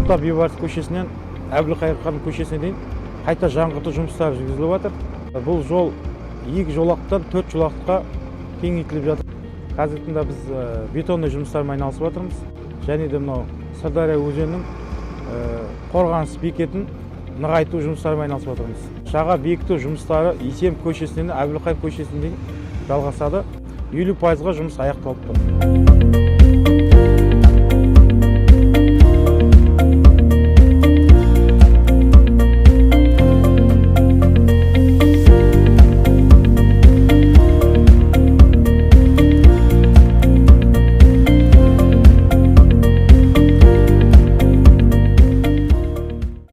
Сұлтан Бейбарыс көшесінен Әбілқайыр хан көшесіне дейін қайта жаңғырту жұмыстары жүргізіліп жатыр. Бұл жол екі жолақтан төрт жолаққа кеңейтіліп жатыр. Қазіргі таңда біз бетонный жұмыстармен айналысып жатырмыз және де мынау Сырдария өзенінің қорғаныс бекетін нығайту жұмыстарымен айналысып жатырмыз. Жаға бекіту жұмыстары Есенов көшесінен Әбілқайыр көшесіне дейін жалғасады. 50%-ға жұмыс аяқталып тұр.